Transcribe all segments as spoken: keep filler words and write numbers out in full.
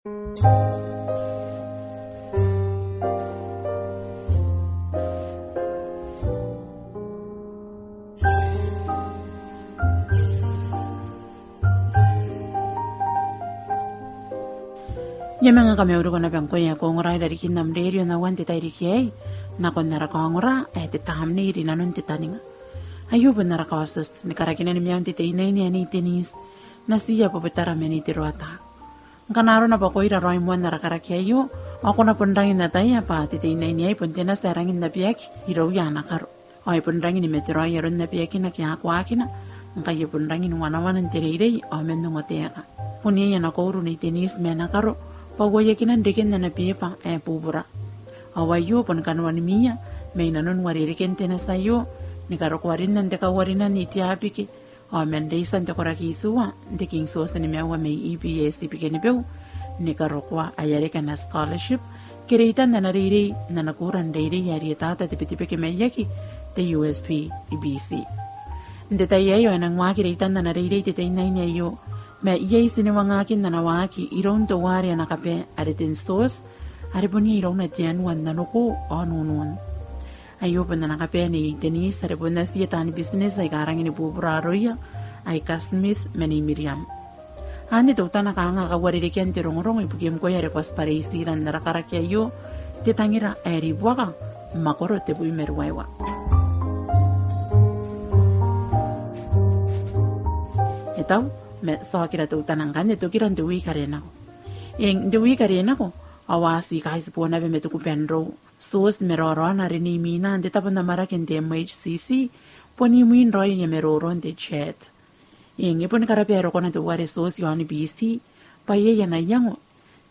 I a manga kamauriko naba ngkoe ae ko ongora i rarikin am rerio n aoan te tairiki aei, nakon ara kaongora ae Te Tamnei Rinanon te Taninga. Aio bon ara kaotioti ni karakinan maiun te teinnaine ae Nei Denise, natiia Bobetara ma Nei Teroata. Ngkana arona bwa ko ira raoi moan ara karaki aio, ao ko na bon rangi n ataia bwa te teinnaine aei bon te nati ae rangi n abeaki irouia ana karo. Ao e bon rangi ni materaoi aron abeakina ke akoakina, ngkai e bon rangi ni wanawana n te reirei ao man ongotaeka. Bon iai ana kouru Nei Denise ma ana karo bwa uaiakinan reken ana beeba ae bubura. Ao aio bon kanoan mia mai nanon uarereken te nati aio, ni karokoa rinnan te kauarinan i Tiabike, ao man reitan te koraki itiua n te King George nimaua mai E B S i Bikenibeu, ni karokoa ae a reke ana scholarship ke reitan ana reirei n ana kuura n reirei ae rietata te Betebeke Maiaki, te U S P i Biti. N te tai aei ao e nang waaki reitan ana reirei te teinnaine aio, ma iai tiniwangakin ana waaki iroun teuare ana kabae are Ten George, are bon iai irouna te anua n nanoko ao n unun. Aio bon ana kabae Nei Denise, are bon natiia taani bitineti aika rangi ni bubura aroia, aika Smith ma Nei Miriam. Anne teutana kanga kauarerekean te rongorongo ibukim ngkoe are ko a tibwa reitira n ara karaki aio, Te Tangira ae Ribuaka, mwakoro tebwi ma ruaiwa. E tau, ma ti a okira teutana ngkanne tokira n te wiiki are nako. Eng, n te wiiki are nako, ao a ti kaitibo naba ma te kubanrou George ma raoraona are Nei Mina n te tabo n amwarake n te M H C C, bon imwin raoi aia maroro n te chat. Eng, e boni karabaa rokona teuare George i aon Biti, bwa iai ana iango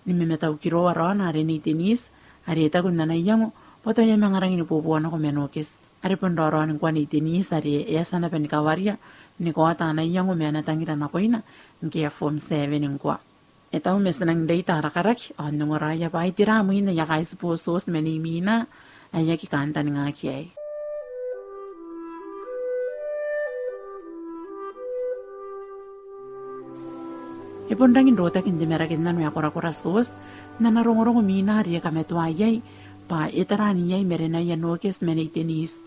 ni mamataukiroa raona are Nei Denise, are e taku n ana iango bwa tao e a manga rangi ni boboa nako ma Nokes. Are bon raoraon ngkoa Nei Denise, are e a tia naba ni kawaria ni kaota ana iango ma ana tangira nakoina, ngke e a form seven ngkoa. E tau ma ti nang reita ara karaki, ao n ongoraia bwa ai tera mwin aia kaitibo George ma Nei Mina ae aki kantaningaki aei. E bon rangi n rotaki n te marake n nano ae korakora George, n ana rongorongo Mina are e kamatoa iai, bwa e tara n iai marenaia Nokes ma Nei Denise.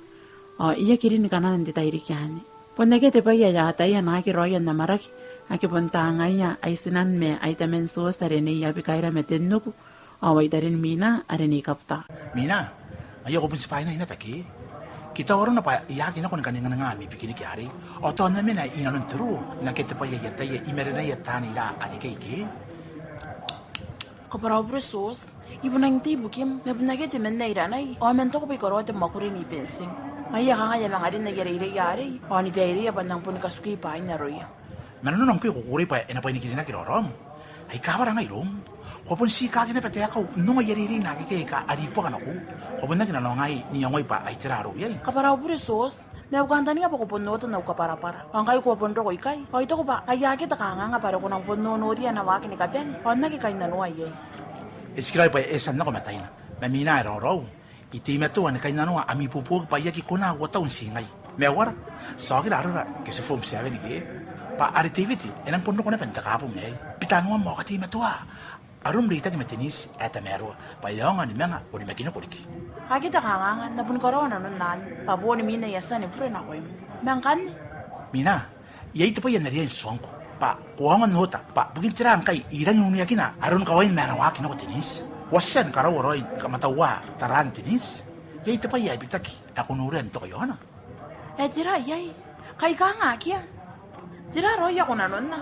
Ao e aki rin kanana n te tairiki anne. Bon akea te bwai ae a ataia naake raoi n amwarake, ake bon tangaia ai tinan ma ai taman George are Nei Abikaira ma Tennoku, ao ai taren Mina are Nei Kabuta. Mina, ngaia ko bon tibwaina naba ke? Ke tao arona bwa I aki nako ni kaninganinga ami bikiniki arei. Ao tao N na mena i nanon te ruu, n akea te bwai ae I ataia i marenaia taani ira akekei ke? Kabwara au bure George, I bon rangi n tei ibukim, ma bon akea temanna iranai, ao man taku bwa I karaoa te mwakuri n I-Fencing. Ngaia kanga I a manga rin n aia reirei arei, ao ni baireia bwa N nang boni katukii bwaai n aroia. Ma nanona ngkoe ko kukurei bwa e na bwainikirinaki raoraom? Ai kabwara ngai iroum. Ko a bon tii kaaki naba taekau n ongo aia reirei naakekei aika a ribuaka nakou. Ko a bon aki nanoangai n iangoai bwa ai tera arou iai? Kabwara au bure George, ma au kantaninga bwa ko bon oota n au kabwarabwara. Ao ngkai ko a bon roko ikai, ao I taku bwa ai akea te kanganga bwa are ko nang bon nonoria ana waaki ni kabane, ao n aki kainnanoa iai. E tikiraoi bwa e a tia n nako mataina. Ma Mina ae raoraou, I teimatoa ni kainnanoa ami ibuobuoki bwa I aki kona uatau n tii ngai. Ma e uara, ti a okira arora ke ti form seven ke? Bwa are David e nang bon roko naba n te Kaabong aei. Bitanoam ao kateimatoa arom reitaki ma Denise ae tamaroa, bwa e aonga ni manga onimakiniko riki. Akea te kanganga, N na boni karaoa nanon anne, bwa boon Mina e a tia ni bure nakoim. Ma ngkanne? Mina, iai te bwai ae N na riai n tuangko, bwa ko aonga n oota, bwa bukin tera ngkai I rangi n uneakina aron kawain ma ana waaki nako Denise? Ko a tia ni karaua raoi ni kamataua taraan Denise? Iai te bwai ae bitaki ae ko noria n toko iaona? E tera iai? Kai kanga akea? Tera raoi ae ko nanonna?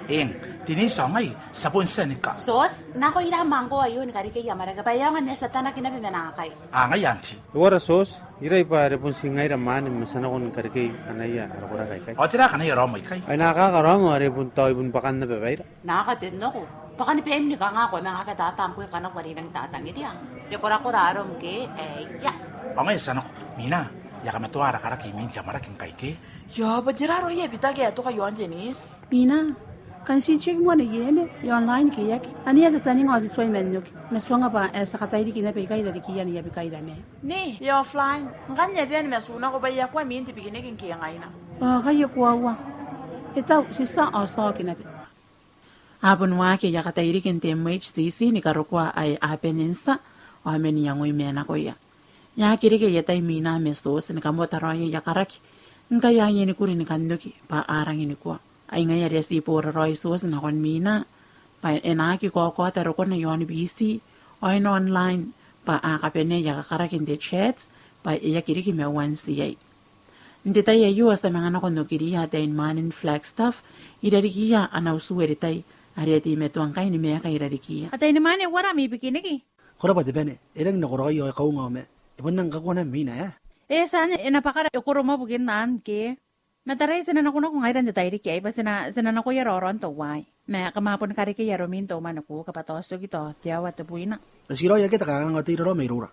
Eng, Denise ao ngai, ti a bon tia ni ka- George, nako ira ma ngkoa aio ni karekei amwarake, bwa e aonga n tia tanaki naba ma naakai. A, ngaia auntie. E uara George, irai bwa are bon tii ngaira mwaane ma ti a nako ni karekei kanaia ara koraki aikai. Ao tera kanaia raom aikai? Ai naakaka raom ao are bon tao I bon bwakan naba baira. Naaka Tennoku, bwakani baim ni kanga ko a manga aki tatang ngkoe kanakoa are I nang tatangiria. Te korakora arom ke, e, ia. Ao ngaia ti a nako. Mina, I a kamatoa ara karaki imwin te amwarake ngkai ke? Io, bwa tera raoi ae bitaki ae toka iaon Denise? Mina, kan ti check moa Nei Eme, e online ke e aki. Ane e a tataninga ao ti tuai man oki. Ma tuanga bwa e a tia katairiki naba ikai i rarikiia Nei Abikaira ma. Nei, e offline. Ngkanne e a bane ni matu nako bwa e a kua imwin te bikiniki ngke ngaina. Ao kai e koaua. E tau, ti tia ao ti a oki naba. A bon waaki aia katairiki n te M H C C ni karokoa ae a bane n tia, ao a mena n iangoi ma nakoia. E aki reke aia tai Mina ma Tioti ni kamoa raoi aia karaki, ngkai a iai ni kuri ni kan oki, bwa a rangi ni kua. Ai ngaia are e a tii boraraoi Tioti nakon Mina, bwa e na aki kaokaota rokona i aon B C, ao n online, bwa a kabanea aia kakaraki n te chat, bwa e aki riki ma uan tiai. N te tai aio a tia manga nako n okiriia ataeinimwaane n Flagstaff, i rarikiia ana utu Eritai, are e a teimatoa ngkai ni maeka i rarikiia. Ataeinimwaane, uara ami bikiniki? Ko rabwa te bane, e rangi n nakoraoi ao e kaunga ao ma e bon nang kakua naba Mina, e? E tia anne, e na bwakara e koro moa bukin anne ke. Ma taraia ti na nakonako ngaira n te tairiki aei, bwa ti na, ti na nakoia raoraon teuaei. Ma kam a bon karekei aromi n te umwanang, kam a bwa tao ti oki tao te aoa tebwina. E tikiraoi, akea te kanganga, tei raoi mairoura.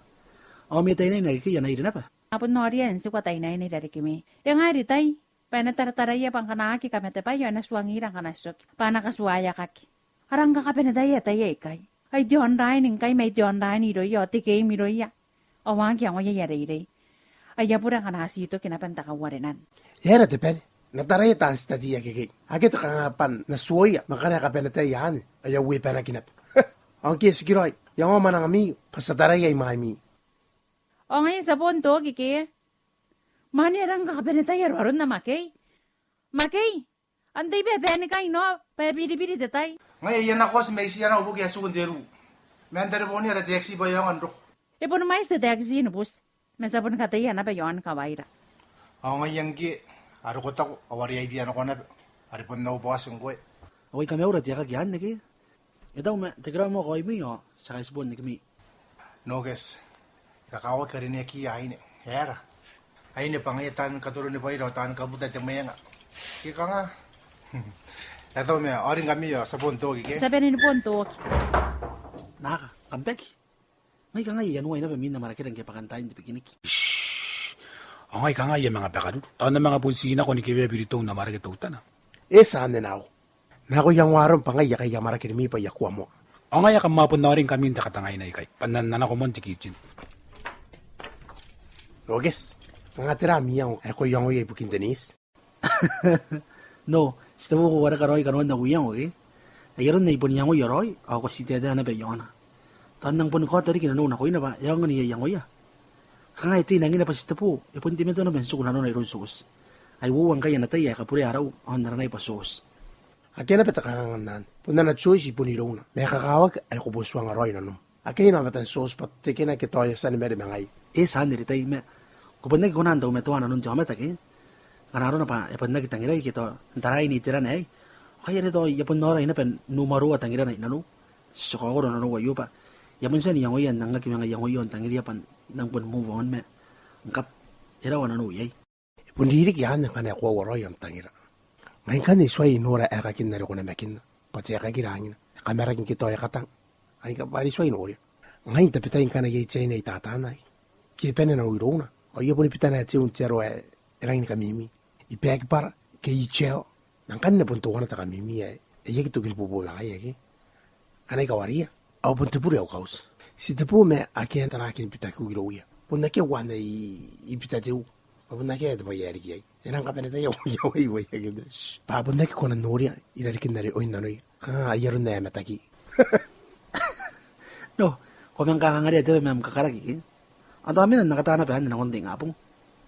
Ao ami ataeinnaine akekei a na iri naba? A bon noria n tiku ataeinnaine i rarikimi. E nga Eritai, bwa e na tarataraia bwa ngkana a aki kamatebwai ao e na tuangira ngkana ti oki, bwa a na katuaeakaki. A rang kakabane tai ataei aikai. Ai te online ngkai, ma ai te online irouia, ao te game irouia. Ao a aki iangoia aia reirei. Ai a bure ngkana a tii toki naba n te kauarenan. E aera te bane? N na taraia taan titati akekei. Akea te kanganga bwa N na tuoia, ma ngkana e kabane tai anne, ai a uebanaki naba. Ao ngke e tikiraoi, iangoa mwanangami, bwa ti a taraia imwaimi. Ao ngaia ti a bon toki ke. Mwaane, e rang kakabane tai aroaronna Makei. Makei, antai bwa e bane ngkai nao, bwa e biribiri te tai? Ngaia, I a nako, ti mwaiti ana uboki ae tiku n te ruu. Ma N tareboonia ara taxi bwa e aonga n roko. E bon mwaiti te taxi ni buti. Ma ti a bon kataia naba i aon kawaira. Ao ngaia ngke, a roko taku, ao are a iria nako naba. Are bon au boss ngkoe. Ao ai kamaura te aekaki anne ke? E tau ma, tekeraoi moa kaoimi ao ti a kaitibo n nikimi. Nokes, e kakawaki karineakiia aine. E aera? Aine bwa ngaia taan katoroni bwaira ao taan kabuta te mwenga. Ke kanga? E tau ma, ao ringkami ao ti a bon toki ke? Ti a bane ni bon toki. Naaka, kam baki? Ngai kangai I a noria naba Mina Marakera ngke bwakantaai n te bikiniki. Shh! Ao ngai kangai I a manga bakaruru. Tao N na manga bon tii nako ni kewe biri tou n amwarake teutana. E tia anne nao. Nako iangoa arom bwa ngai ae I a amwarake rimwi bwa I a kua moa. Ao ngaia kam a bon noria ngkami n te katangaina ikai. Bwa N na, N na nako moa n te kitchen. Nokes, kanga tera am iango ae ko iangoia ibukin Denise? No, titebo, ko wareka raoi kanoan au iango ke? Ai aron ae I bon iangoia raoi, ao ko titebo naba i aona. Tao N nang bon kaota riki nanou nakoina bwa e aonga n iangoia. Kanga e tei nangi naba titebo, e bon teimatoa naba n tiku nanona iroun Tioti. Ai uoua ngkai ana tai ae kaburea arau, ao n aranai bwa Tioti. Akea naba te kanganga n anne. Bon ana choice bon irouna. Ma e kakawaki ae ko bon tuanga raoi nanom. Akea aomatan Tioti bwa tekena ke tao e a tia ni mare ma ngai. E tia anne Eritai, ma ko bon aki kona n taumatoa nanon te aomata ke? Ngkana arona bwa e bon aki tangirai ke tao n taraia n iterana aei. Ao ngaia are tao I a bon noria naba n umaroa tangirana i nanou. Ti kaokoro nanou aio bwa I a bon tia n iangoia n nang aki manga iangoia ao n tangiria bwa N nang bon move on ma ngkab e rawa nanou iai. E bon ririki anne ngkana e koaua raoi am tangira. Ngai ngkanne I tuai nora aekakin are ko namakinna. Bwa te aekaki rangina. E kamaraki ngke tao e katang. Ai ngkai bwa are I tuai noria. Ngai n tabetai ngkana iai te aine i tatanai. Ke e bane nanou irouna. Ao I a bon bitana ae teu n te aro ae e rangi ni kamimi. I bakibwara, ke I teo. Ma ngkanne bon teuana te kamimi ae e aki toki ni buobuoki ma ngaia ke. Ngkana I kawaria, ao bon te bure au kauti. Titebo, ma akea n taraaki ni bita keu irouia. Bon akea uaan ae I, I bita teu. Ao bon akea te bwai ae riki iai. E nang kabane tai au, au, au, au, au, au. Shh, bwa bon aki kona n noria i rarikin are oin nanoia. Kanga ai aron ae e mataki. No, ko manga kangangarea te bwai ma am kakaraki ke? Ao tao mena n akea taana bwai anne nakon te ingabong.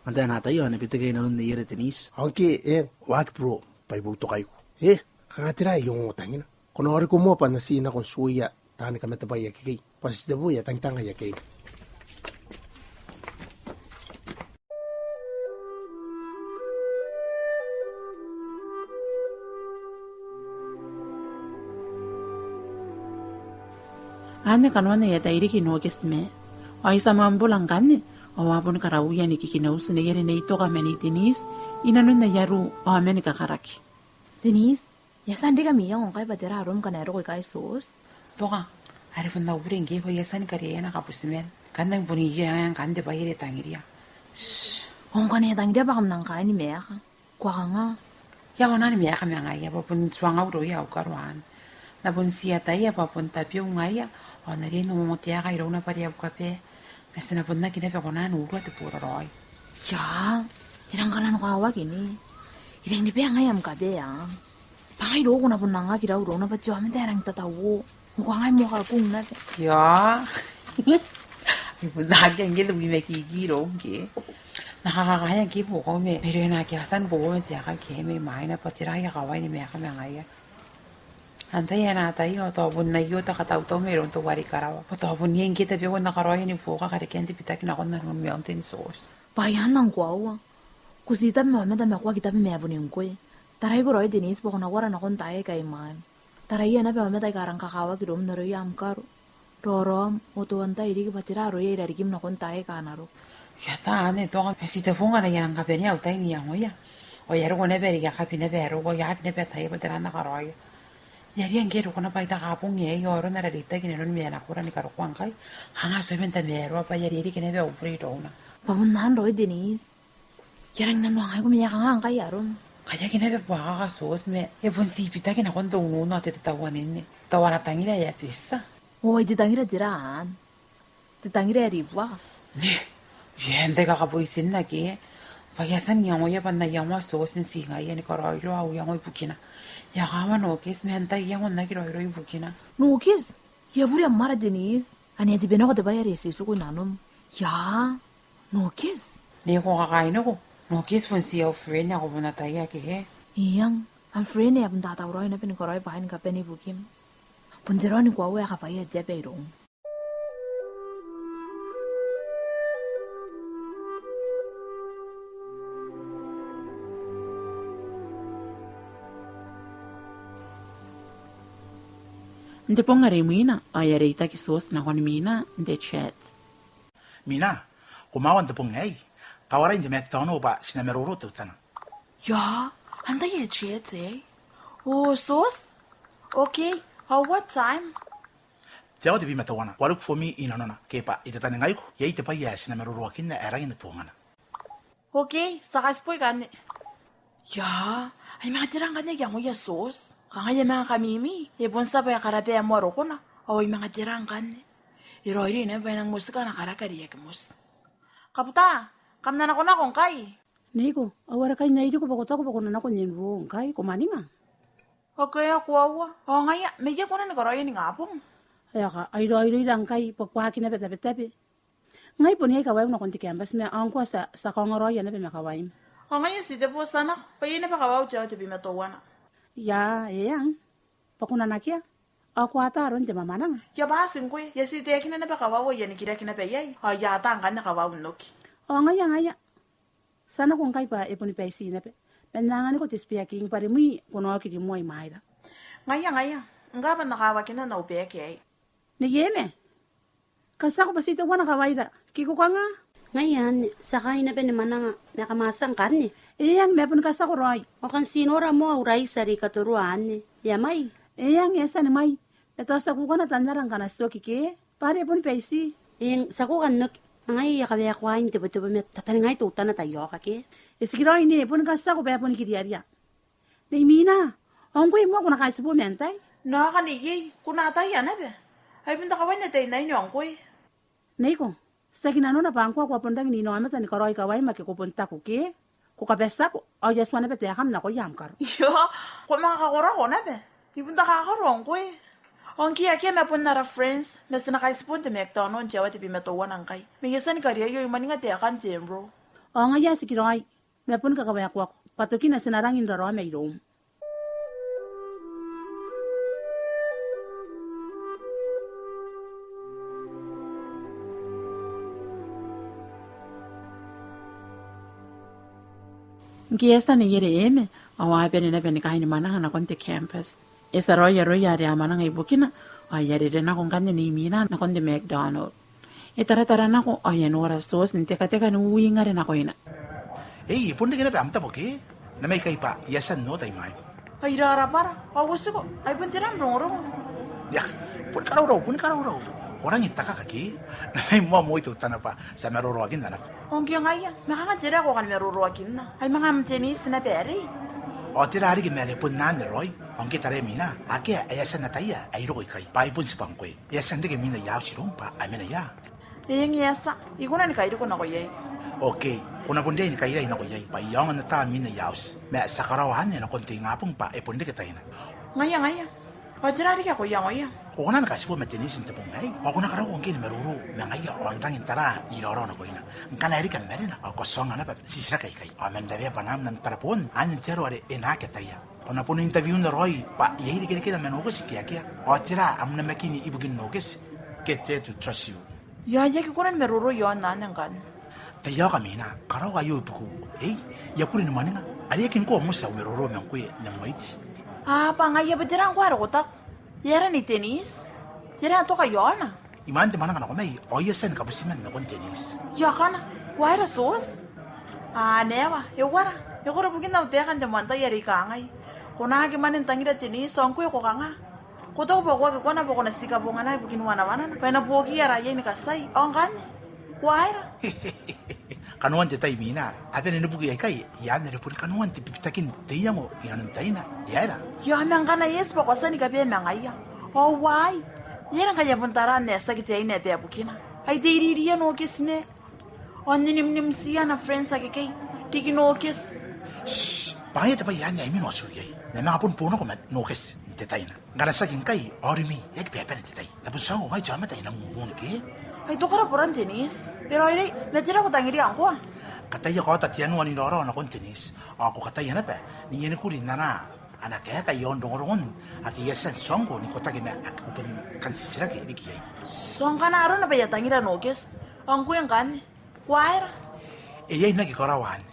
Antai ae na ataia ao na bita ke i nanon neiere Denise. Ao ngke, e, waaki bro, bwa I boutokaiko. E, kanga tera ae I ongo tangina. Ko na wariko moa bwa N na tii nako n tuoia taani kamatebwai akekei. Bwa titebo e a tangitang aia kerei. Anne kanoan aia tairiki Nokes ma. Ao I tia mwaambula ngkanne, ao a bon karauia ni kikinauti neiere Nei Toka ma Nei Denise i nanon aia ruu, ao a mani kakaraki. Denise, e a tia n reke ami iango ngkai bwa tera arom ngkana e roko ikai Tioti? Toka, are bon au bure ngke bwa e a tia ni kariaia ana kabuti man. Kam nang bon iria ngkanne te bwai are e tangiria. Shh. Ao ngkana e tangiria bwa kam nang kaai ni maeka, ko a kanga? I a kona ni maeka ma ngaia bwa bon tuangau irouia au karo anne. N na bon tii ataia bwa bon tabeua ngaia, ao N na riai n ongotaeka irouna bwa are au kabae. Ma ti na bon aki naba kona n urua te boraraoi. Ia, e rang kanakoa waakina. E rang ni bane ngaia am kabae. Bwa ngai irou ko na bon angaki raou irouna bwa ti aomata ae rangi n tatauo. Ngkoa ngai moa kakung naba. Eng. I bon aki ngke te bwi ma kiki irou ngke. N na kakakaea ngke buokau ma, ma irouna ke a tia n buokau ma te aka ke ma imwaina bwa tera ae kakawai ni maeka ma ngaia. Antai ae na ataia ao tao bon aio te katautau mairoun teuare i karawa. Bwa tao bon iai ngke tabeua n na karaoia ni buoka karekean te bitaki nakon nanon mountain sauce. Bwa e a nang koaua. Ko ti tabe ma aomata ma ko aki tabe ma bon ngkoe. Taraiko raoi Denise bwa ko na uara nakon taai aika imwaim. Taraia naba aomata aika rang kakawaki iroum n aroia am karo. Raoraom, ao tuantai riki bwa tera aroia i rarikim nakon taai aika a na roko. Eng, ata anne toka, ma ti te bong ngkana I a nang kabanea au tai n iangoia. Ao I a roko naba are I a kabi naba ae roko, I aki naba ataia bwa tera ae N na karaoia. I a riai ngke e roko naba aita kabong aei ao aron ara reitaki inanon maenakora ni karokoa ngkai. Kanga ti a bon tamaroa bwa I a rereke naba au bure irouna. Bwa bon anne raoi Denise. I a rangi n nanoangaiko ma e a kanga ngkai arom? Kai aki naba buakaka Sos ma e bon ti bitaki nakon te unun ao te tatauanenne. Tao ana tangira ae a betia. Ao ai te tangira tera anne? Te tangira ae ribuaka. Nei, e a antai kakaboitinna ke? Bwa I a tia n iangoia bwa N na iangoa Sos n ti ngaia ni karaoiroa au iango ibukina. E a kawa Nokes ma antai iango N na aki raoiroi ibukina? Nokes? E a bure am mara Denise. Anne e a tibe nako te bwai are e titiku inanom. Ia, Nokes? Nei ko kakainiko? Nokes bon ti au friend ae ko bon ataia ke? Eng, am friend ae bon tatauraoi naba ni karaoi bwaai ni kabane ibukim. Bon te raoi ni koaua ae kabwaia te aba iroum. N te bong are imwina, ao e a reitaki Sos nakon Mina n te chat. Mina, ko maua n te bong aei? Kawarai n te McDonald bwa ti na maroro teutana. Ia, antai ae chat aei? O, Sos? Okay, ao what time? Te aoa tebwi ma teuana, ko a look for me inanona, ke bwa I tataningaiko, iai te bwai ae ti na maroroakinna ae rangi ni bongana. Okay, ti a kaitibo ikanne. Ia, ai manga tera ngkanne ae I iangoia Sos? Kanga I a manga kamimi, e bon tia bwa e a karaba moa rokona, ao ai manga tera ngkanne? E raoiroi naba bwa e nang motika ana karaki are e aki moti. Kabuta, kam na nakonako ngkai? Neiko, ao are kai N na iriko bwa ko taku bwa ko na nako n enrol ngkai, ko mwaninga? Okay, ao koaua. Ao ngaia, ma e a kona ni karaoia ningabong? Eng, ai raoiroi ra ngkai, bwa ko aki naba tabetabe. Ngai bon iai kawaiu nakon te campus ma ao ngkoa ti a, ti a kaongoraoia naba ma kawaim. Ao ngaia ti tebo ti a nako, bwa iai naba kawau te aoa tebwi ma teuana. Ia, eng. Bwa ko na nakea? Ao ko ata aron te mwamwananga? Ia bwa ti ngkoe, I a tii taekina naba kawau ao I a nikiraki naba iai, ao I a ata ngkanne kawau n oki. Ao ngaia, ngaia. Ti a nako ngkai bwa e boni baiti naba. Ma N na anganiko te spare key bwa rimwi ko na oki rimoa imwaira. Ngaia, ngaia. Ngkai bwa N na kawakina n au bag aei. Nei Eme. Katiako bwa ti teuana kawaira. Ke ko kanga? Ngaia anne, ti a kaai naba ni mwananga, ma kam a tia ngkanne? Eng, ma e boni katiako raoi. Ao kam ti nora moa au raiti are I katorua anne. E a mai? Eng, e a tia ni mai. Ma tao ti a kukana tannara ngkana ti oki ke? Bwa are e boni baiti. Eng, ti a kuka n oki. Ma ngaia I a kawaekoa n tebotebo ma tataningai teutana taiaoka ke? E tikiraoi nei, e boni katiako bwa e boni kiriaria. Nei Mina, ao ngkoe moa ko na kaitibo ma antai? Naaka neiei, ko na ataia naba. Ai bon te kawai n ataeinnaine ao ngkoe. Neiko, tiaki nanona bwa ngkoa ko a bon rangi n inaomata ni karaoi kawaim ake ko bon taku ke? Ko kabatiako, ao I a tua naba taekam nakoia am karo. Io, ko manga kakorako naba. I bon te kakaro ao ngkoe. Ao ngke akea ma bon ara friends, ma ti na kaitibo n te McDonald n te aoa tebwi ma teuana ngkai. Ma I a tia ni kariaia I mwaninga taekan te enrol. Ao ngaia e tikiraoi. Ma bon kakawaekoako, bwa tokina ti na rangi n raraoma iroum. Ngke e a tia neiere Eme, ao a bane naba ni kaai ni mwananga nakon te campus. E tia raoi aroia are a mwananga ibukina, ao e a rere nako ngkanne Nei Mina nakon te McDonald. E taratara nako, ao e a nora Sos n tekateka n uingare nakoina. Ei, e bon reke naba am tabo ke? Namai kai bwa I a tia n ota imwaim. Ai rarabara, ao ko tiko, ai bon tera am rongorongo? Ia, bon karaurau, bon karaurau. Ko rangi n takaka ke? Namai moa moi teutana bwa ti a maroroakinna naba. Ao ngke ngaia, ma kanga tera ae ko kani maroroakinna? Ai manga am Denise naba arei? Ao tera riki ma are bon anne raoi. Ao ngke taraia Mina, akea ae e a tia n ataia ae e roko ikai. Bwa ai bon tibwa ngkoe. E a tia n reke Mina i auti iroum bwa a mena ia. Eng, e a tia, I kona ni kairiko nako iai. Okay, ko na bon riai ni kairai nako iai bwa I aonga n ataa Mina i auti. Ma ti a karaoa anne nakon te ingabong bwa e bon reke taina. Ngaia, ngaia. Ao tera riki ae ko iangoia? Ko kona ni katibwa ma Denise n te bong aei, ao ko na karaua ngke ni maroro ma ngaia ao n rangi n tara n iraorao nakoina. Ngkana e riki am marena ao ko a tuanga naba titiraki aikai ao man rawea bwanaam n tarabon anne n te aro are e na aki ataia. Ko na bon interview-na raoi bwa iai irekerekena ma Nokes ke akea, ao tera am namakin ibukin Nokes ke dare to trust you. Ia, I aki kona ni maroro iaon anne ngkanne. Tai aoka Mina, karaoa aio ibukiu. Ei, I a kuri ni mwaninga are e aki ngkoa moti au maroro ma ngkoe n am waiti. Aa, bwa ngaia, bwa tera ngkoa are ko taku? E aera Nei Denise? Tera ae toka iaona? I maan te mwananga nako mai ao I a tia ni kabuti man nakon Denise. Ia, akana, ko aera Tioti? Aa, newa, e uara, e koro bukin au taeka n te moan tai are I kangai, ko na aki mwane n tangira Denise ao ngkoe ko kanga? Ko taku bwa ko aki kona bwa ko na ti kabongana ibukin wanawanana bwa e na buokiia ara iai ni katiai. Ao ngkanne, ko aera? Kanoan te tai Mina, a bane ni buki aikai, i aan are bon kanoan te bibitakin te iango inanon taina, e aera? Ia, ma ngkana e eti bwa ko a tia ni kabae ma ngaia, ao uaai, e aera ngkai e a bon tara n ae tiaki te aine ae bebukina? Ai te iriiriia Nokes ma ao n ninimnimtiia ana friends akekei riki Nokes. Shh, bwa ngaia te bwai anne ae I mena n oti iai. N na manga bon boonako ma Nokes n te taina. Ngkana tiaki ngkai, ao rimwi, e aki bebane te tai. N na bon tia n ongo ngai te aomata ae I nang umum ke? Ai tokara boran Denise. E raoiroi, ma tera ko tangiria ngkoa? Kataia kaota te anua n iraorao nakon Denise. Ao ko kataia naba n iai ni kuri n anaa ana kaeka iaon rongorongon ake I a tia n tuangko n ikotaki ma ake ko bon kan titiraki riki iai. Ti ngkana arona bwa I a tangira Nokes. Ao ngkoe ngkanne, ko aera? E riai n aki karaoa anne.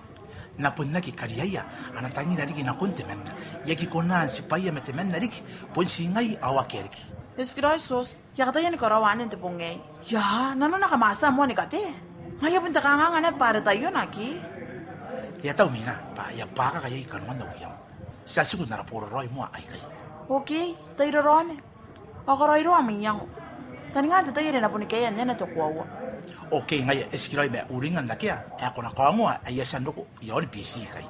N na bon aki kariaia ana tangira riki nakon temanna. I aki kona n tibwaia ma temanna riki, bon ti ngai ao akea riki. E tikiraoi Tioti, I a kataia ni karaoa anne n te bong aei. Ia, nanona kam a tia moa ni kabae? Ngaia bon te kanganga naba are taiona ke? E a tau Mina, bwa e a buakaka iai kanoan au iango. Ti a tiku n ara boraraoi moa aikai. Okay, tai raraoma. Ao karaoiroa am iango. Taninga te tai are e na boni kaea nnena te koaua. Okay, ngaia, e tikiraoi ma uringnga n akea ae ko na kaongoa ae I a tia n roko iaoni B C ikai.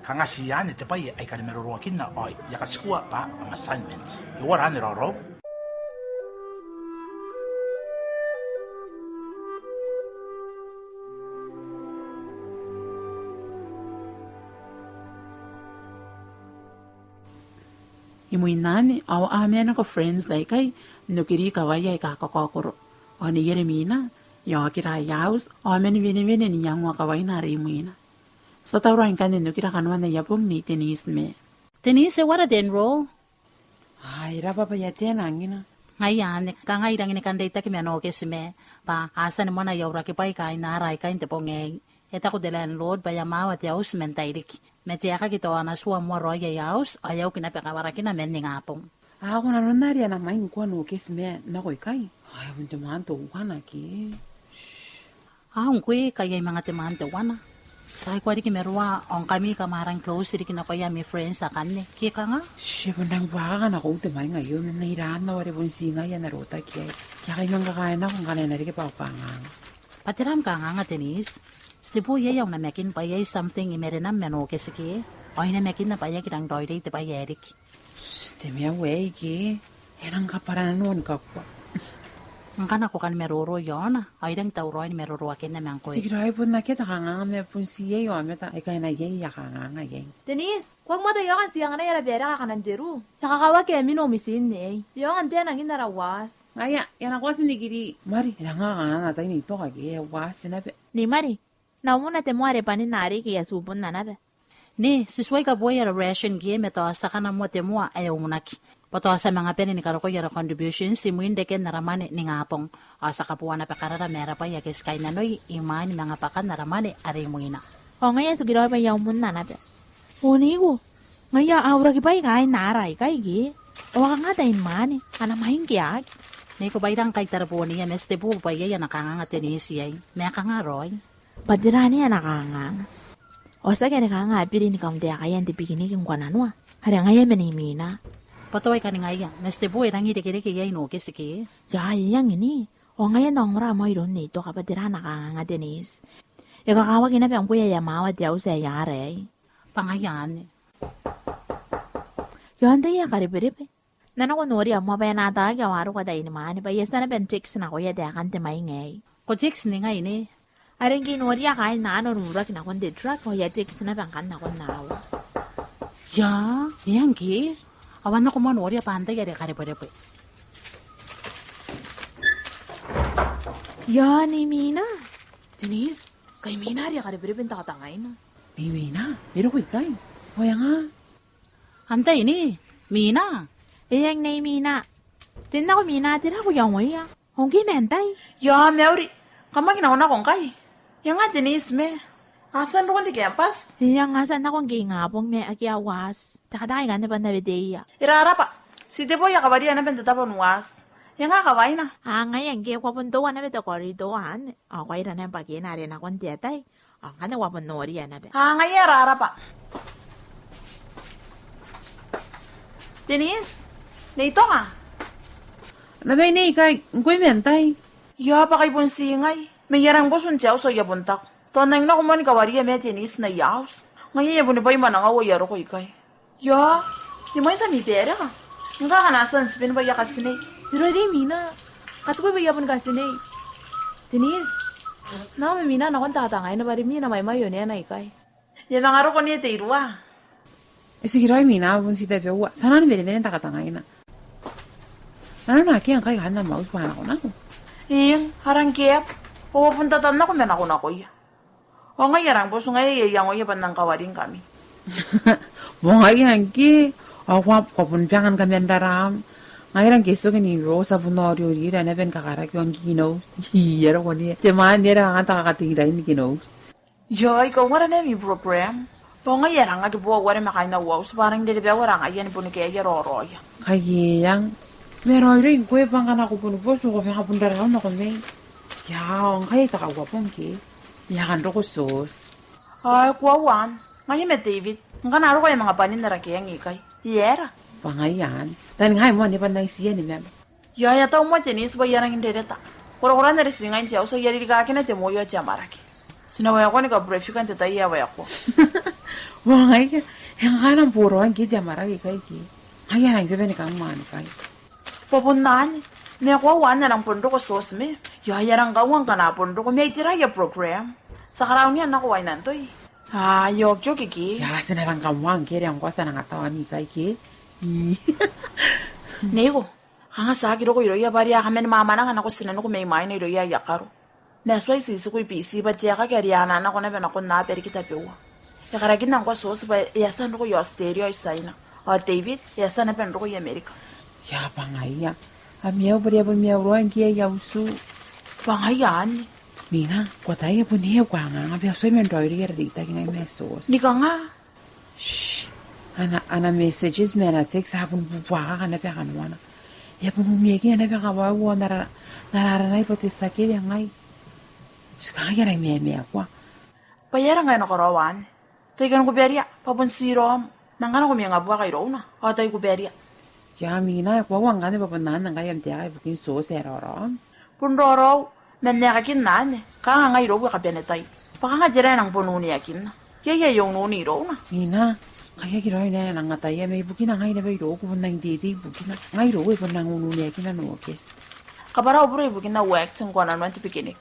Kanga ti anne te bwai ae I kan maroroakinna, ao I a katikua bwa am assignment. E uara anne raoraou? Imwin anne, ao a mena nako friends aikai n okiri kawaia aika kakaokoro. Ao Nei Eremina e a okira aia auti, ao a mani wenewene n iangoa kawaina are imwina. Ti a tauraoi ngkanne n okira kanoan aia bong Nei Denise ma. Denise, e uara te enrol? Ai, e raba bwa e a tia n angina. Ngaia anne, kanga I rangi ni kan reitaki ma Nokes ma, bwa a tia ni moana aia uraki bwai kaain ara aikai n te bong aei. E taku te landlord bwa e a maawa te auti man tairiki. Ma te aekaki tao a na tua moa raoi aia auti, ao e a uki naba kawarakina man ningabong. Ao ko nanonna are e na mai ngkoa Nokes ma nako ikai? Ai, bon te maan teuana ke. Ao ngkoe, kai ai manga te maan teuana. Ti a ikoa riki marooro, ao ngkami kam a rang close riki nakoia ami friends akanne, ke kanga? Ti bon rang buakaka nako te mainga aio, ma n ai raan ao are bon ti ngai ae na rotaki iai. Ke a kai manga kakae nako ngkana e na reke bwa au kanganga. Bwa tera am kanganga, Denise? Ti tebo iai au namakin bwa iai something i marenam ma Nokes ke? Ao I namakinna bwa e aki rang raoiroi te bwai ae riki. Shh, te maiu aei ke? E rang kabwara nanoa ni kakua. Ngkana ko kan maroro iaona, ao I rang tauraoi ni maroroakinna ma ngkoe. Tikiraoi bon akea te kanganga ma bon ti iai aomata aika e na iai aia kanganga iai. Denise, ko aki moa taiaoka n ti anganai ara bwai aika kanan te ruu. E a kakawaki ami nao mitin aei. E aonga n te nangin ara waati. Ngaia, e a nako ti nikiri. Mari, e rang kanganga n atai Nei Toka ke e a waati naba. Nei Mari, na umuna te moa are bwanin are ke e a tibuna naba. Nei, ti tuai kaboai ara ration ke ma tao ti a kana moa te moa ae umunaki. Bwa tao ti a manga bane ni karokoi ara contributions imwin reken ara mwane ningabong. Ao ti a kaboa naba karara ma ara bwai ake ti kainnanoi imwain manga bwakan ara mwane are imwina. Ao ngaia, tikiraoi bwa e a umuna naba. O neiko, ngaia a uraki bwai kaain ara aikai ke? Ao a kanga tain mwane, a na maing ke aki? Neiko, bwa I rang kai tarebonia ma ti tebo bwa iai ana kanganga Denise iai. Ma e kanga raoi? Bwa tera anne ana kanganga? Ao tiaki are kanga a biri ni kauntaekaia n te bikiniki ngkoananoa? Are ngaia ma Nei Mina. Bwa tao aika ningaia, ma ti tebo e rangi n irekereke iai Nokes ke? Ia, e a iango ni. Ao ngaia n ongora moa iroun Nei Toka bwa tera ana kanganga Denise. E kakawaki naba ngkoe ae e a maawa te auti ae ara aei. Bwa ngaia anne. Ao antai ae karebwerebe? N na nako n noria moa bwa e na ataaki ao a roko tain mwane bwa I a tia naba n text nakoia taekan te mainga aei. Ko text ni ngai ne? Are ngke I noria kaain anne n uraki nakon te truck, ao I a text naba ngkanne nakon aua. Ia, e a ngke? Ao a nako moa noria bwa antai are e karebwerebwe. Ia, Nei Mina. Denise, kai Mina are e karebwerebwe n takatangaina. Nei Mina, e roko ikai? Ao e nga? Antai ne? Mina? E eng Nei Mina. Rin nako Mina, tera ae ko iangoia? Ao ngke ma antai? Ia, mauri. Kam aki nakonako ngkai? E nga Denise ma? A tia n roko n te campus? E eng, a tia n nako ngke ingabong ma akea waaki. Takataka ikanne bwa N na weteia. E rarabwa. Ti tebo, I a kawaria naba n te tabo n waaki. E nga kawaina? A ngaia ngke ko a bon toua naba te corridor anne. Ao ko a ira naba bwa ke e na are nakon te atai. Ao ngkanne ko a bon noria naba. A ngaia, e rarabwa. Denise, Nei Tonga? Naba inei ikai, ngkoe ma antai? Ia, bwa kai bon ti ngai. Ma I a rang botu n te auti ao I a bon taku, tao N nang nako moa ni kawaria ma Denise n aia auti. Ngaia e a bon bwai mwanangau ao I a roko ikai. Ia, e mwaiti ami bwereka? Ngkai akana a tia n tibe ni bwa I a katinei. E raoiroi Mina. Katibwa bwa I a bon katinei. Denise, nako ma Mina nakon takatangaina bwa rimwi e na mwaimwai onena ikai. E a manga roko ne te irua. E tikiraoi Mina, bon ti tabeua. Ti a nang wenewene n takatangaina. Nanona akea ngkai kaain am auti bwa a nakonako? Eng, a rang keat. Ao a bon tatannako ma nakonakoia. Ao ngai I a rang botu, ngaia ae I iangoia bwa N nang kawaringkami. Bwa ngaia ngke, ao ko a, ko a bon bia ngkami n raraam. Ngaia ae I rang katoki ni roko, ti a bon noori ira naba ni kakaraki ao ngke I nose. Ia, e roko ne. Te mwaane are kanga te kakatingirain ngke I nose. Ia, I kaunga ara name program. Bwa ngaia e rang aki boa ware ma kaain au auti, bwa a rang rerebea ware ngaia ni bon kaea raoraoia. Kai e eng. Ma e raoiroi ngkoe bwa ngkana ko bon botu, ko bia nga bon raraau nako mai. Ia, ao ngkai e takaua bong ke. I a kan roko Sos. Ai, ko a uan. Ngaia ma David. Ngkana a roko e a manga bwanin ara keang ikai. E aera? Bwa ngaia anne. Tao ngai moa ni bwa N na itiia ni mema. Ia, e a tau moa Denise bwa I a rangi n rereta. Korakoran are ti ngai n te auti ao I a ririkakina te moi ao te amwarake. Ti na waekoa ni kaburefika n te tai ae waekoa. Bwa ngaia, e nga a nang boraoi ngke te amwarake ikai ke. Ngaia e nang bebete ni kanga mwaane ikai. Bwa bon anne, ma e koaua anne e nang bon roko Sos ma. Ia, e a rang kaunga ngkana a bon roko, ma e tera aia program? Ti a karaunia nako waina n toi. A, e okioki ke. Ia, ti na rang kamoa ngke e a ngkoa ti a nang ataoni ikai ke. Ii. Neiko. Kanga ti aki roko irouia bwa are a kaman mwamwananga nako tinaniku mai mwaina irouia aia karo. Ma e tuai ti tiku i Biti bwa te aeka are a na nako naba nakon aaba riki tabeua. E karakinna ngkoa Sos bwa e a tia n roko i Australia ao i Tiaina. Ao David, e a tia naba n roko i Amerika. Ia bwa ngaia. Ami au bwa are a bon maiu raoi ngke aia utu. Bwa ngaia anne. Mina, ko ataia bon e a kanganga bwa e tuai man raoiroi ara reitaki ngai ma Sos. Ni kanga? Shh. Ana, ana messages ma ana text a bon bubuaka naba kanoana. E a bon uniakina naba kawau ao n ara, n ara aranai bwa te tia kewe ngai. Ti kangai ara i meamea koa. Bwa e aera ngkai e na karaoa anne? Tai kan kuberia, bwa bon ti raom. Ma ngkana ko manga buaka irouna, ao tai kuberia. Ia Mina, e koaua ngkanne bwa bon anne ngkai am taeka ibukin Sos ae raoraom. Bon raoraou, ma n aekakin anne, kanga ngai irou e kabanetai. Bwa kanga tera ae nang bon uniakinna? Iai ae e ununi irouna? Mina, kai aki raoi ae nang ataia, ma ibukina ngai naba irouku bon nang tete ibukina. Ngai irou e bon nang uniakina Nokes. Kabwara au bure ibukina, au acting ngkoananoan te picnic.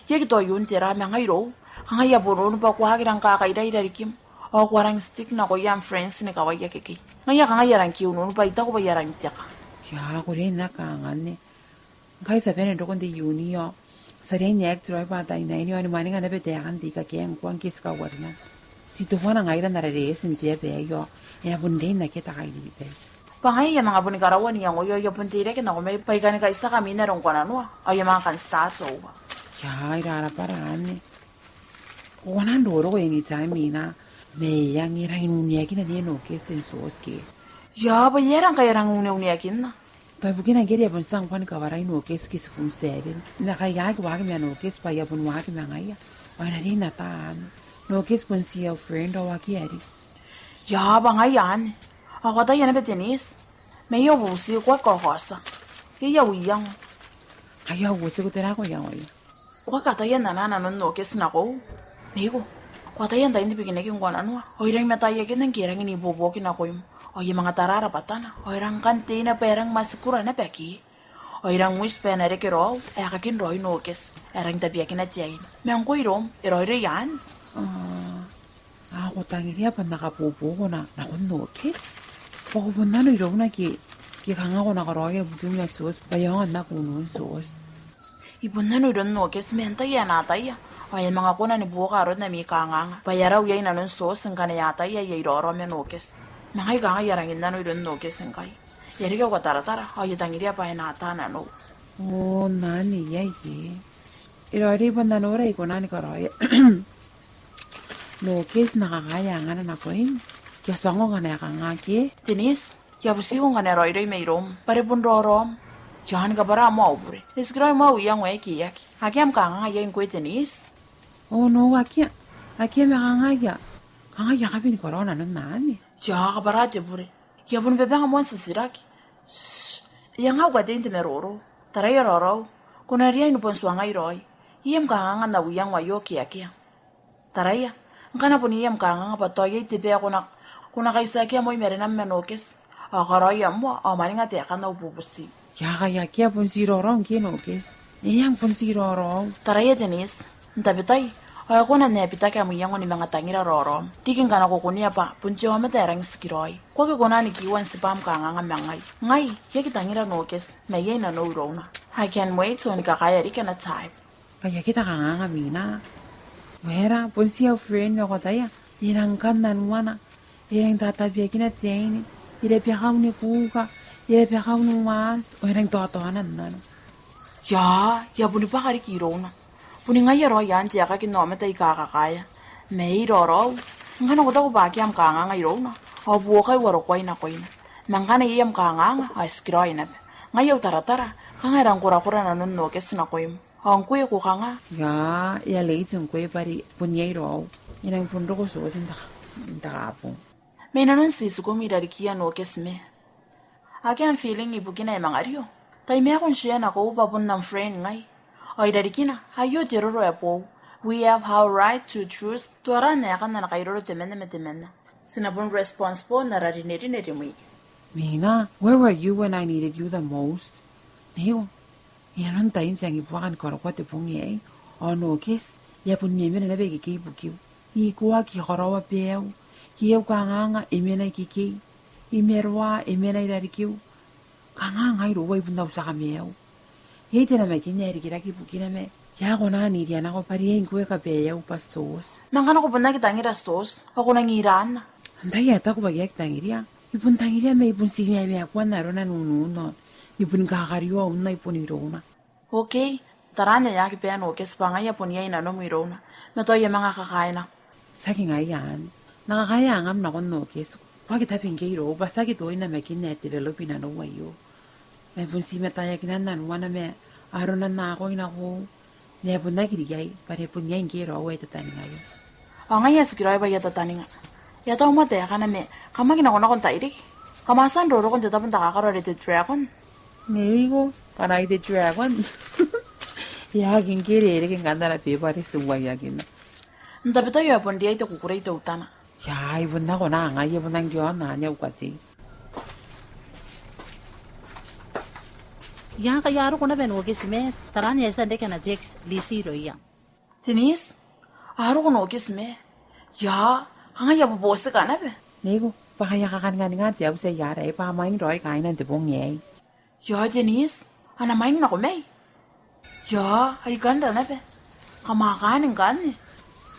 I aki tao iun tera, ma ngai irou, kanga I a bon un bwa ko aki rang kakaira i rarikim. Ao ko a rang stick nakoia am friends ni kawai akekei. Ngaia kanga I a rang kiunun bwa I taku bwa I a rang teka. Ia, ko riai n aki kanganne. Ngkai ti a bane n roko n te iuni ao ti a riai n act raoi bwa ataeinnaine ao ni mwaninga naba taekan te ika ke ngkoa ngke ti kauarenan. Ti teuana ngaira n ara reeti n te aba aei ao e na bon riai n akea te kairibai. Bwa ngai I a manga boni karaua n iangoia ao I a bon teirake nako mai bwa I kani kaitiaka Mina are ngkoananoa ao I a manga kan start over. Ia, e rarabwa ra anne. Ko kona n roroko anytime, Mina. Ma e eng, e rangi n uniakina Nokes ma Sos ke. Ia, bwa e aera ngkai e rangi n uniakinna? Tao ibukina ngke are e a bon tia ngkoa ni kawarai Nokes ke ti form seven. Ma kai a aki waaki ma Nokes bwa e a bon waaki ma ngaia. Ao e na riai n ata anne. Nokes bon ti au friend ao akea arei. Ia, bwa ngaia anne. Ao ko ataia naba Denise? Ma e a uti, ko aki kaokaotia. Iai au iango. Ai au uti, ko tera ae ko iangoia? Ko aki ataia n anaa nanon Nokes nakoiu? Neiko, ko ataia n tain te picnic ngkoananoa? Ao I rangi mataiakinna ngke e rangi n ibuobuoki nakoim. Ao I a manga tara rabwatana. Ao e rangi kan teina bwa e rangi matikura naba ke. Ao I rang wish bwa e na reke raou ae kakin raoi Nokes, ae e rangi n tabeakina te aine. Ma ngkoe iroum, e raoiroi anne? Ao ko tangiria bwa N na kabobo nakon Nokes? Bwa ko bon nano irouna ke, ke kanga ko na karaoia ibukim ae Sos, bwa e aonga n aki unun Sos. I bon nano iroun Nokes, ma antai ae na ataia? Ao e a manga kona ni buoka aron ami kanganga bwa e a rau iai nanon Sos ngkana e a ataia ae I raoiroi ma Nokes. Ma ngai kanga I a rangi n nano iroun Nokes ngkai. E a reke au kataratara, ao I tangiria bwa e na ata nanou. O, nanona iai ke. E raoiroi bwa N na nora ae I kona ni karaoia Nokes, N na kakaea angana nakoim. Ke a tuangai ngkana e kanga ke. Denise, I a butiko ngkana e raoiroi mairoum, bwa are bon raoraom. I a ni kabwara moa au bure. E tikiraoi moa au iango ae ke e aki. Akea am kanganga iai ngkoe Denise? O, no, akea. Akea ma kanga I a, kanga I a kabi ni karaoa nanon anne. I a kabwara te bure. I a bon babanga moa n titiraki. Shh. E anga au katei n te maroro. Taraia raoraou. Ko na riai ni bon tuangai raoi. Iai am kanganga n au iango aio ke akea? Taraia, ngkana bon iai am kanganga bwa tao iai te bwai ae ko na, ko na kaitiakia moa i marenam ma Nokes, ao karaoia moa, ao mwaninga taekan au bubuti. Ia, akea, bon ti raoraou ngke Nokes. Eng, bon ti raoraou. Taraia Denise, n tabetai, ao e kona n bitaki am iango ni manga tangira raoraom. Riki ngkana ko kunea bwa bon te aomata ae rangi n tikiraoi. Ko aki kona ni kiwa n tibwa am kanganga ma ngai. Ngai, I aki tangira Nokes, ma iai nanou irouna. I can't wait, ao ni kakaea riki ana type. Kai akea te kanganga Mina. Wera, bon ti au friend ma ko ataia. E rang kan nanuana. E rang tatabeakina te aine. E rabakau ni kuka. E rabakau ni was. Ao e rang taotaona n nano. Ia, I a boni bwaka riki irouna. Boni ngaia raoi ae tiaki n aomata aika kakaea. Ma e raoraou. Ngkana ko taku bwa akea am kanganga irouna, ao buokai warokoai nakoina. Ma ngkana iai am kanganga, ao e tikiraoi naba. Ngai au taratara, kanga e rang korakora nanon Nokes nakoim. Ao ngkoe ko kanga? Ia, e a late ngkoe bwa are bon iai raou. E nang bon roko Sos n te ka, n te kabung. Ma I nanon titikum i rarikiia Nokes ma. Akea am feeling ibukina ae manga rio. Tai ma ko n share nakoiu bwa bon am friend ngai. Ao i rarikina, aio te roro ae boou. We have our right to choose. Tuara n aekan ana kairoro temanna ma temanna. Ti na bon responsible n ara rinerine rimwi. Mina, where were you when I needed you the most? Neiko. I nanon tain te angibuaka ni karokoa te bong aei, ao Nokes, e a bon memena naba ikekei ibukiu. I ikoaki karaoa baiu, ke au kanganga e mena ikekei, i maroa e mena i rarikiu. Kanga ngai iroua I bon au tia kamaiu. Iai te namakin ae rikirake ibukina ma I aki kona n iria nako bwa are ngkoe kabaiu bwa Sos. Ma ngkana ko bon aki tangira Sos, ao ko nang ira anne? Antai ae taku bwa I aki tangiria? I bon tangiria ma I bon ti maemaaku n arona n unun ao ni bon kakarioa unna I bon irouna. Okay, tara anne e aki bane Nokes bwa ngaia bon iai nanom irouna. Ma tao I a manga kakaea nako. Tiaki ngaia anne. N na kakaea angam nakon Nokes. Ko aki tabe ngke irou bwa tiaki toin namakin ae develop i nanou aio. Ma e bon ti mataeakinan nanuana ma arona n akoi nakoiu. Ma e bon aki riai, bwa are bon iai ngke raou ae tataningaia. Ao ngaia e tikiraoi bwa I a tataninga. E a tau moa taekana ma kam aki nakonako n tairiki. Kam a tia n roroko n te tabo n takakaro are te Dragon. Neiko, ngkana ai te Dragon. E aki ngke e rereke ngkanne ana beba are ti uaiakina. N tabetai ao e bon riai te kukurei teutana. Ia, I bon nako naba ngai, e bon angio anne au katei. Ia, kai a roko naba Nokes ma, tara anne e a tia n reke ana text, Lisi irouia. Denise, a roko Nokes ma. Ia, kanga I a bobotika naba. Neiko, bwa kai a kakaninganinga te auti aei, bwa a mwaing raoi kaaina n te bong aei. Ia, Denise, a na mwaing nako mai? Ia, ai kanra naba. Kam a kaan ngkanne?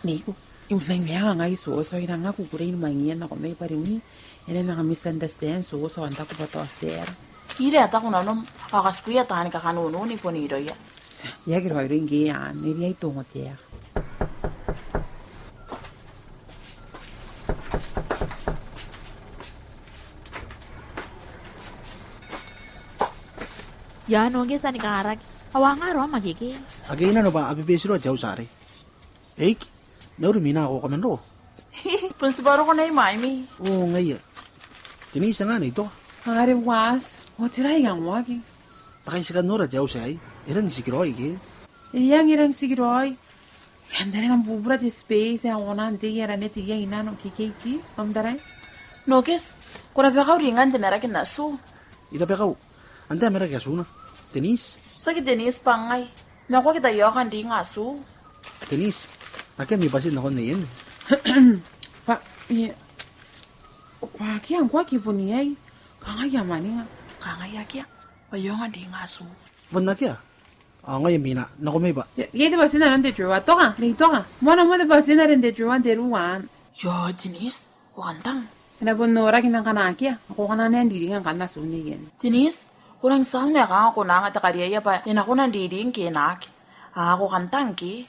Neiko, I mwaing ma ngai Sos, ao I rang kukurei ni mwaing nako mai bwa are imwin e na manga misunderstand Sos, ao n taku bwa tao ti a. Ira ae taku nanom, ao katukia taani kakanunu ni bon irouia. Tia, e aki raoiroi ngke anne, e riai te ongotaeka. Ia Nokes, a ni karaki. Ao a nga raom akekei? Akea nano bwa a bebete raoi te auti arei. Eik, mauri Mina, ko kaman roko? Bon tibwa roko naba imwaimi. O, ngaia. Denise, ngkana I toka. Are was, ao tera ae I nang waaki? Bwa kai ti kan nora te auti aei, e rang tikiraoi ke? E rang, e rang tikiraoi. Ia, n tarai, e nang bubura te space, e a kona n tei aran te ia i nano, ke, ke, ke, kam tarai. Nokes, ko rabakau ringan te maraki n atiu? I rabakau, antai ae maraki atuna? Denise? Tiaki Denise bwa ngai. Ma ko aki taiaoka n ringa atiu. Denise, akea ami bwati nakon Nei Anne? Bwa, e, bwa akea ngkoa, ke bon iai. Kangai, a mwaninga. Kangai akea. Bwa e aonga n ringa atiu. Bon akea? Ao ngaia Mina, nako mai bwa. Iai, iai te bwati inanon te drawer. Toka, Nei, toka. Moana moa te bwati are n te drawer n te ruan. Io, Denise, ko kan tang. E na bon noraki ngkana akea, ao ko kona n riringa ngkana atiu Nei Anne. Denise, ko nang tiang ni kanga ko na anga te kariaia bwa e na kona n riringi ke e na aki. Ao ko kan tang ke.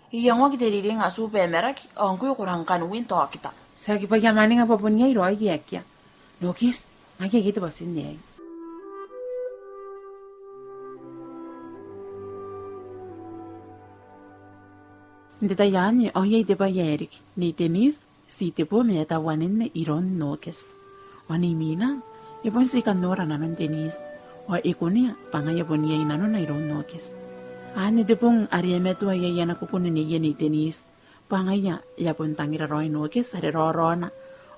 E iangoaki te riringa atiu bwa e maraki, ao ngkoe ko rang kan win tokita. Tiaki bwa a mwaninga bwa bon iai raoi ke akea. Nokis, ngaia iai te bwati aei. N te tai anne, ao iai te bwai ae riki. Nei Denise, ti tebo ma tauaninne iroun Nokis. Ao Nei Mina, e bon ti kan nora nanon Denise. Ao e kunea, bwa ngaia bon iai nanona iroun Nokis. Anne te bong are e matoa iai ana kuku neneia Nei Denise. Bwa ngaia, e a bon tangira raoi Nokis, are raoraona.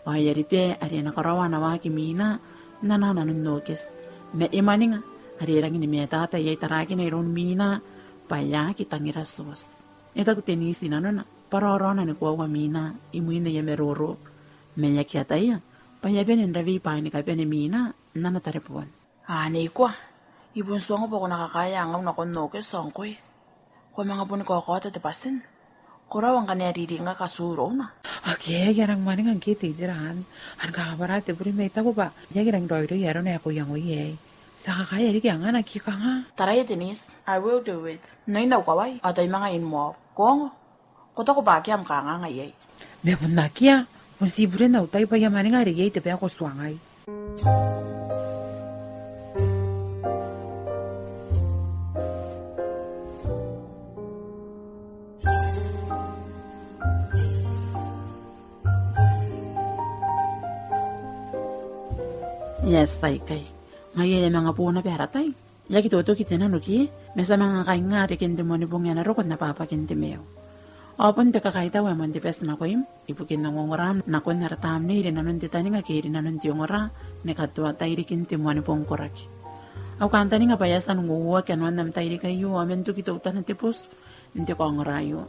Ao e a riba, are e na karaoa ana waaki Mina, n ana nanon Nokis. Ma e mwaninga, are e rangi ni matata iai tarakina iroun Mina, bwa e aki tangira Tioti. E taku Denise i nanona, bwa raoraona ni koaua Mina, imwin aia maroro. Ma e aki ataia, bwa e a bane n rawei bwaai ni kabane Mina, n ana tareboon. A, Nei koa, I bon tuangnga bwa ko na kakaea angau nakon Nokis ao ngkoe. Ko a manga boni kaokaota te bwati. Ko raba ngkana e riringaki atiu irouna. Akea, I a rang mwaninga ngke te itera anne. An kakabwara te bure ma I taku bwa I aki rang raoiroi arona ae ko iangoia aei. Ti a kakaea riki angana ke kanga. Taraia Denise, I will do it. N oin au kawai, ao tai manga in move. Ko ongo? Ko taku bwa akea am kanganga iai. Ma bon akea, bon ti buren au tai bwa I a mwaninga are iai te bwai ae ko tuangai. Yes, tai kai. Ngaia e a manga bo naba ara tai. E aki totoki te nano ke, ma ti a manga kainga reken te Moanibong ae na roko n abwabakin te maiu. Ao bon te kakaitau ae moan te bati nakoim, ibukin ongongoraam nakon ara tamnei rinanon te taninga ke rinanon te ongora, ni katoa tairikin te Moanibong koraki. Au kantaninga bwa e a tia n uouoaki kanoan am tairiki aio, ao man toki teutana te botu, n te kaongora aio.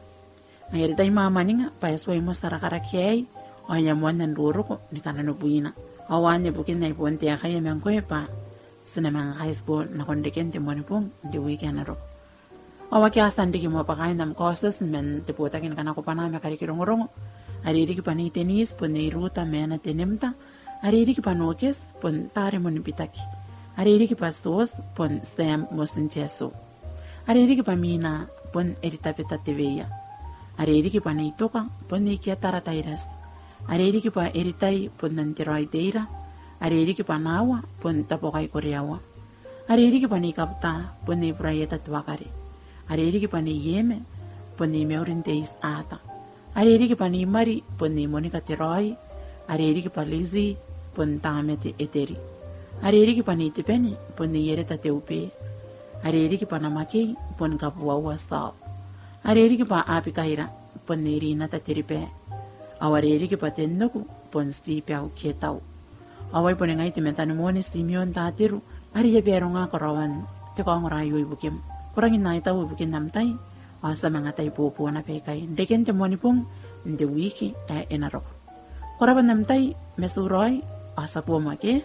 Ngaia are tai mwamwaninga, bwa e tuai moti ara karaki aei, ao e a moanna n roroko, ni kananobwina. Ao anne bukin ae I bon taekaia ma ngkoe bwa, ti na manga kaitibo nakon reken te Moanibong, n te wiki ae na roko. Ao akea a tia n riki moa bwa kaain am kaotioti man te botaki ni kanakobwanaa ma kariki rongorongo. Are riki bwa Nei Denise, bon Nei Ruta Meana Tenemta, are riki bwa Nokis, bon Taremon Bitaki. Are riki bwa Tioti, bon Sam Motintiato. Are riki bwa Mina, bon Eritabeta Teweia. Are riki bwa Nei Toka, bon Nei Kiatara Tairati. Are riki bwa Eritai, bon Nanteroai Teira. Are riki bwa Nawa, bon Tabokai Koreawa. Are riki bwa Nei Kabuta, bon Nei Buraieta Tuakare. Are riki bwa Nei Eme, bon Nei Meurin Teiti Ata. Are riki bwa Nei Mari, bon Nei Monika Teroai. Are riki bwa Lizzie, bon Tamete Eteri. Are riki bwa Nei Tebene, bon Nei Ereta Teube. Are riki bwa Namakei, bon Kabuaua Saul. Are riki bwa Abikaira, bon Nei Rinata Teribe. Ao are riki bwa Tennoku, bon Stibeu Kietau. Ao ai bon ngai te matanimonne Timeon Tateru, are I a baronga karaoan te kaongora aio ibukim. Ko rangi n aitau ibukin am tai, ao ti a manga tai bobo naba ikai n reken te Moanibong, n te wiki ae e na roko. Ko rabwa n am tai, ma ti uraoi, ao ti a boo moa ke.